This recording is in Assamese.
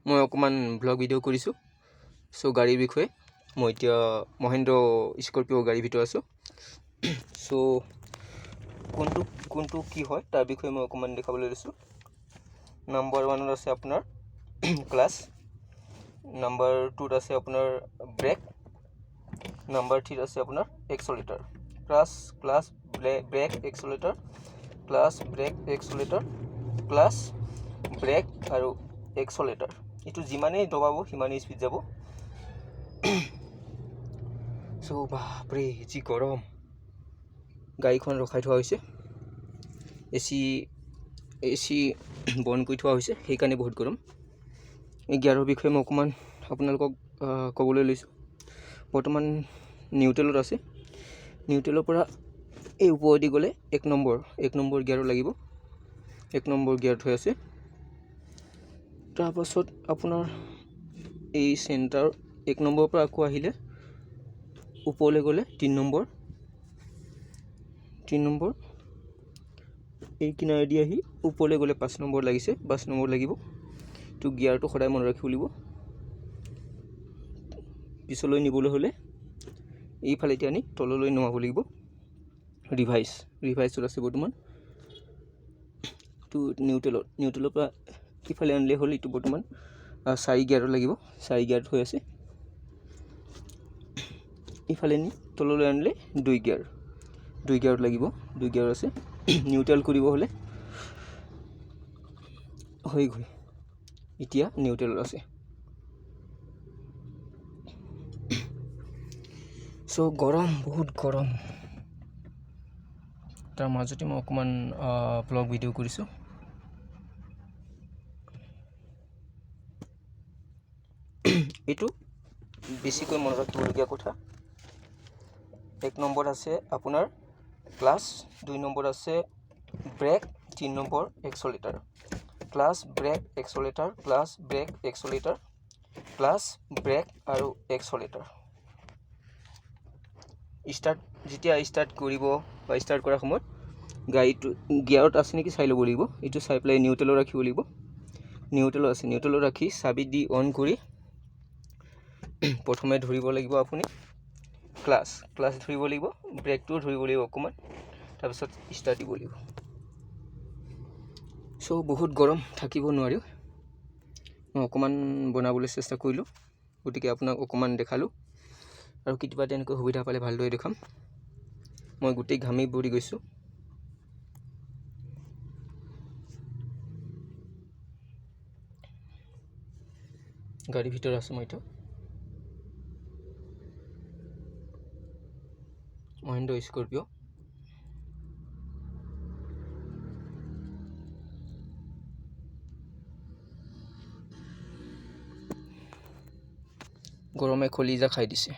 মই অকণমান ভ্লগ ভিডিঅ' কৰিছোঁ। চ' গাড়ীৰ বিষয়ে মই এতিয়া মহেন্দ্ৰ স্কৰপিঅ' গাড়ীৰ ভিতৰত আছোঁ। চ' কোনটো কোনটো কি হয় তাৰ বিষয়ে মই অকণমান দেখাবলৈ লৈছোঁ। নাম্বাৰ ওৱানত আছে আপোনাৰ ক্লাছ, নাম্বাৰ টুত আছে আপোনাৰ ব্ৰেক, নাম্বাৰ থ্ৰীত আছে আপোনাৰ accelerator. Clutch brake accelerator, clutch brake accelerator, clutch brake আৰু এক্সলেটাৰ। এইটো যিমানেই দবাব সিমানেই স্পীড যাব। চ' বাপৰে যি গৰম, গাড়ীখন ৰখাই থোৱা হৈছে, এ চি বন্ধ কৰি থোৱা হৈছে, সেইকাৰণে বহুত গৰম। এই গিয়াৰৰ বিষয়ে মই অকণমান আপোনালোকক ক'বলৈ লৈছোঁ। বৰ্তমান নিউট্ৰেলত আছে। নিউট্ৰেলৰ পৰা এই ওপৰেদি গ'লে এক নম্বৰ গিয়াৰো লাগিব, 1 নম্বৰ গিয়াৰত হৈ আছে। তাৰপাছত আপোনাৰ এই চেণ্টাৰ 1 নম্বৰৰ পৰা আকৌ আহিলে ওপৰলৈ গ'লে 3 নম্বৰ এই কিনাৰেদি আহি ওপৰলৈ গ'লে 5 নম্বৰ লাগিছে, 5 নম্বৰ লাগিব। তো গিয়াৰটো সদায় মনত ৰাখিব লাগিব। পিছলৈ নিবলৈ হ'লে এইফালেদি আনি তললৈ নমাব লাগিব। ৰিভাইজত আছে বৰ্তমান। এইটো নিউট্ৰেলৰ পৰা ইফালে আনিলে হ'ল। এইটো বৰ্তমান 4 গিয়াৰত লাগিব, 4 গিয়াৰত হৈ আছে। ইফালে নি তললৈ আনিলে 2 গিয়াৰ, 2 গিয়াৰত লাগিব, 2 গিয়াৰ আছে। নিউট্ৰেল কৰিব হ'লে হৈ গ'ল, এতিয়া নিউট্ৰেলত আছে। চ' গৰম, বহুত গৰম। তাৰ মাজতে মই অকণমান ভ্লগ ভিডিঅ' কৰিছোঁ। এইটো বেছিকৈ মনত ৰাখিবলগীয়া কথা। 1 নম্বৰ আছে আপোনাৰ ক্লাছ, 2 নম্বৰ আছে brake, 3 number accelerator. Clutch, brake, accelerator, clutch, brake, accelerator, clutch, brake আৰু এক্সলেটাৰ। ষ্টাৰ্ট, যেতিয়া ষ্টাৰ্ট কৰিব বা ষ্টাৰ্ট কৰাৰ সময়ত গাড়ীটো গিয়াৰত আছে নেকি চাই ল'ব লাগিব। এইটো চাই পেলাই নিউট্ৰেলত ৰাখিব লাগিব। নিউট্ৰেলত আছে, নিউট্ৰেলত ৰাখি চাবি দি অন কৰি প্ৰথমে ধৰিব লাগিব আপুনি ক্লাছ, ক্লাছ ধৰিব লাগিব, ব্ৰেকটোও ধৰিব লাগিব অকণমান, তাৰপিছত ষ্টাৰ্ট দিব লাগিব। চ' বহুত গৰম, থাকিব নোৱাৰি। মই অকণমান বনাবলৈ চেষ্টা কৰিলোঁ, গতিকে আপোনাক অকণমান দেখালোঁ। আৰু কেতিয়াবা তেনেকৈ সুবিধা পালে ভালদৰে দেখাম। মই গোটেই ঘামি বুৰি গৈছোঁ। গাড়ীৰ ভিতৰত আছোঁ মই এতিয়া, মহেন্দ্ৰ স্কৰপিঅ'। গৰমে কলিজা খাই দিছে।